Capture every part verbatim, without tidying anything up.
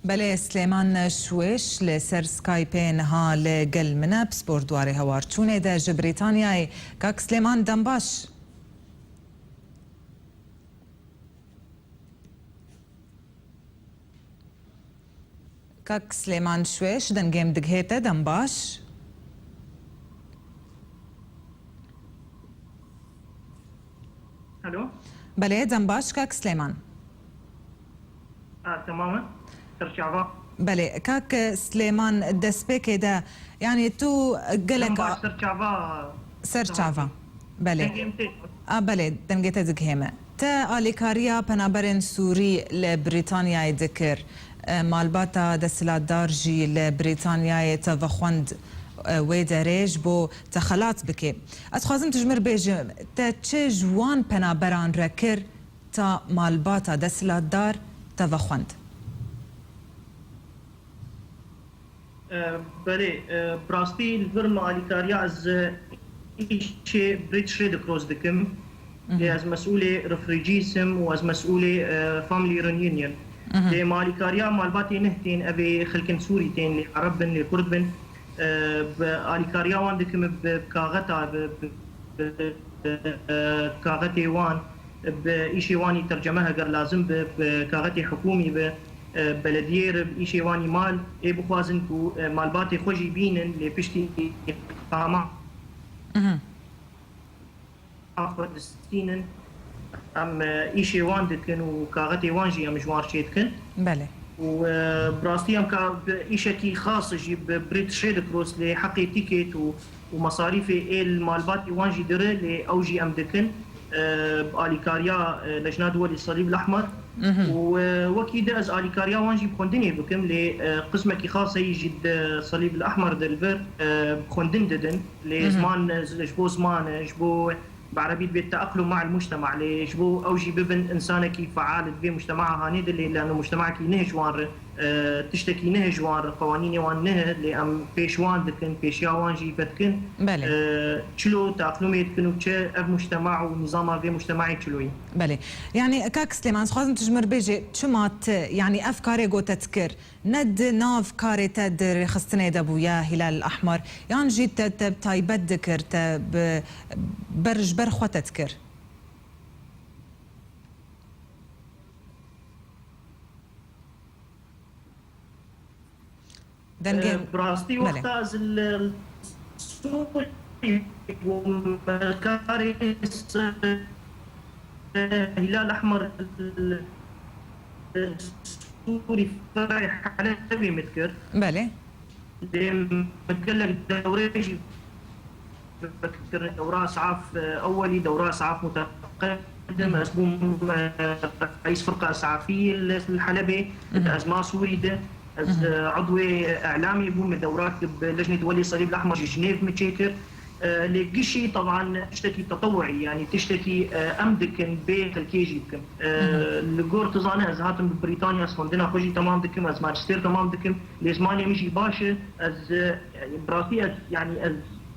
Belê, Slêman Şwêş li ser Skypeê niha li gel min e, pispor di warê hewarçûnê de ji Brîtanyayê. Kak Slêman, dem baş. Kak Slêman Şwêş, dengê min digihê te, dem baş. Alo? Belê, dem baş, Kak Slêman. A, temam e. Ser çava. Belê, Kak Slêman, destpêkê de, yanî tu gelek Dem baş, a- ser çava. Ser çava. Belê. Dengê min tê. A, belê, dengê te digihê me. Te alîkariya penaberên Sûrî li Brîtanyayê dikir. E, malbata desthilatdar jî li Brîtanyayê te vexwend, e, wê derê ji bo te xelat bike. Ez dixwazim tu ji min re bêjî, te çi ji wan penaberan re kir ta malbata desthilatdar te vexwend? E, belê, e, bi rastî li vir me alîkariya ez, e, îşê British Red Cross dikim. Lê ez mesûlê refugees im û ez mesûlê, e, family reunion. Lê me alîkariya malbatê neh tên, ev ê xelkên Sûrî tên, lê Ereb bin, lê Kurd bin. E, bi alîkariya wan dikim, bi kaxeta, bi, bi, bi, e, kaxetê wan, bi îşê wan î terceme heger lazim bi, bi kaxetê hikûmî bi, e, belediyê re, bi îşê wan î mal, ê bixwazin ku, e, malbatê xwe jî bînin, lê piştî îqama xwe distînin, em, e, îşê wan dikin û kaxetê wan jî em ji wan çê dikin. Belê. Û, e, bi rastî em ka bi îşekî xas jî bi British Red Cross lê heqê tîkêt û, û mesarîfê ê li malbatê wan jî dire lê ew jî em dikin, e, bi alîkariya, e, Lejna Duwelî Salîb Lehmer. Û, e, wekî di ez alîkariya wan jî bi xwendinê bikim lê, e, qismekî xas heyî jî di Salîb Lehmer de li vir, e, bi xwendin didin. Lê ziman, ji bo ziman, ji bo bi erebî dibê teeqlum ma'el muctema, lê ji bo ew jî bibin insanekî feal di vê muctema hanê de, lê lano muctemekî neh ji wan re, e, tiştekî neh ji wan re, qewanînê wan neh, lê em pêş wan dikin, pêşiya wan jî vedikin. Belê. E, çilo teeqlumê dikin û çi ev muctema û nîzama vê muctemeyê çilo ye. Belê. Yanî, Kak Slêman, dixwazim tu ji min re bêjê, çima tu, yanî ev karê gote dikir, ne di nav karê te di rêxistinê de bûye Hilal Ehmer, yan jî te, te bi taybet dikir, te bi ber, ji ber xwe te dikir? Dengê Bi rastî Belê. Wexta ez li Sûrî bûm, karê Hilal Ehmer Sûrî ferê Helebê min dikir. Belê. Lê min gelek dewrê jî vekirin, dewra is'af, e, ewwelî, dewra is'af muteqedim, ez bûm, e, reîs firqa is'afî li, li Helebê, di ezma Sûrî de. Ez, e, udwê îlamê bûm, min dewrak bi Lejnê Duwelî Salîb Lehmer ji Jinêv min çêkir. E, lê gişî, teban, tiştekî tetewuî, yanî tiştekî, e, em dikin, bê xelkê jî bikim. E, li gor tu zane, ez hatim bi Brîtanya, ez xwendina xwe jî temam dikim, ez majistêr temam dikim, lê zimanê min jî baş e. Ez, e, bi rastî ez, yanî ez,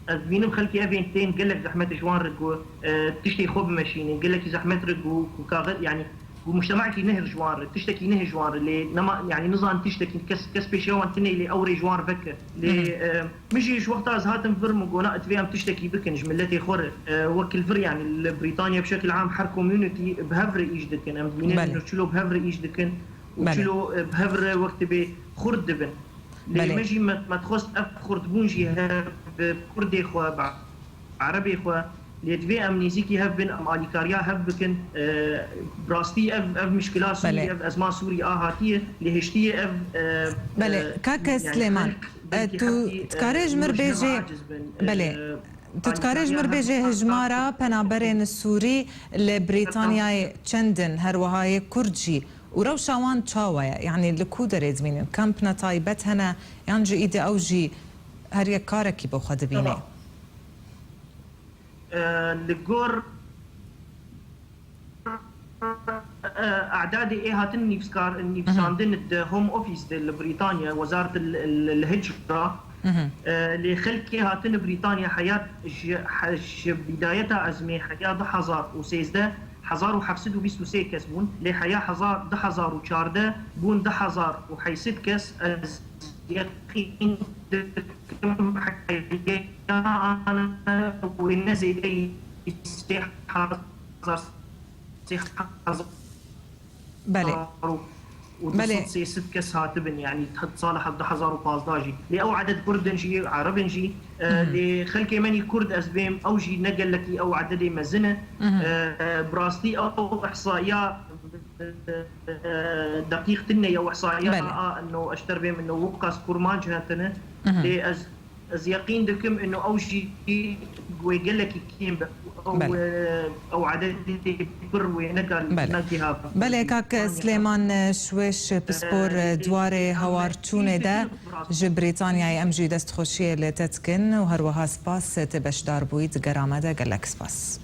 ez dibînim xelkê ev ên tên gelek zehmet ji wan re ku, e, tiştê xwe bimeşînin, gelekî zehmet re ku, ku kaxet, yanî ku mujtemekî nehir ji wan re, tiştekî nehir ji wan re, lê nema, yanî nizan tiştekî kes, kes pêşiya wan tune, lê ew rê ji wan re veke. Lê, e, min jî ji wexta ez hatim vir, min got, na, divê em tiştekî bikin ji miletê xwe re. E, wek li vir, yanî li Brîtanya bi şekil am her community bi hev re îş dikin. Em dibînin Belê. Çilo bi hev re îş dikin û Belê. Çilo, e, bi hev re wek dibê xurt dibin. Lê Belê. Me jî me, me dixwest ev xurtbûn jî hebe bi kurdê xwe, bi erebê xwe, lê divê em nêzîkî hev bin, em alîkariya hev bikin. E, bi rastî ev, ev mişkila Sûrî, Belê. Ev ezma Sûrî a hatiye, lê hiştiye ev, e, Belê, e, kake yanî Slêman, xelk e, belkî tu hevkî, e, dikarê ji mir bêjê, Belê. E, tu dikarê ji mir bêjê hijmara penaberên Sûrî li Brîtanyayê çend in, her wiha yê Kurd jî. Û rewşa wan çawa ye? Yanî li ku derê dimînin? Kampine taybet hene? Yan jî îdî ew jî her yek karekî bo xwe dibîne? Tamam. E, li gor, e, e'dadê ê hatin nivskar, nivsandin di Home Office de li Brîtanya, Wezaret el, el, el Hicra, e, lê xelkê hatin Brîtanya heya ji, he, ji bidayeta ezmê heya du hezar û sêzdeh hezar û heft sed û bîst û sê kes bûn, lê heya hezar, du hezar û çardeh bûn du hezar û heyt sed kes. Ez yeqîn dikim heya wê ne zêdeyî sê hezar, sê hezar Belê. û Belê. du sed sê sed kes hatibin, yanî sala du hezar û pazdeh jî. Lê ew edet Kurd in jî, Ereb in jî, e, Mhm. lê xelkê me nî Kurd, ez bêm, ew jî ne gelekî ew ededê mezin e. Mhm. E, e, bi rastî ew ihsaiya, e, e, deqîq tune ye, ew ihsaiya Belê. a, ino, ez ter bêm, ino, wiqas kurmanc hatine. Mhm. Lê ez, ez yeqîn dikim, ino, ew jî wê gelekî kêm be. Ew, Belê. e, ew ededê pir wê nekar, Belê. nekî ha. Belê, kak Yanî, Silêman, e, Şwêş, pispor, e, e, duwarê e, hawarçûnê de e, ji Brîtanyayê em jî destxweşiyê li te dikin û her wiha spas te beşdar bûyî di gera me de, gelek spas.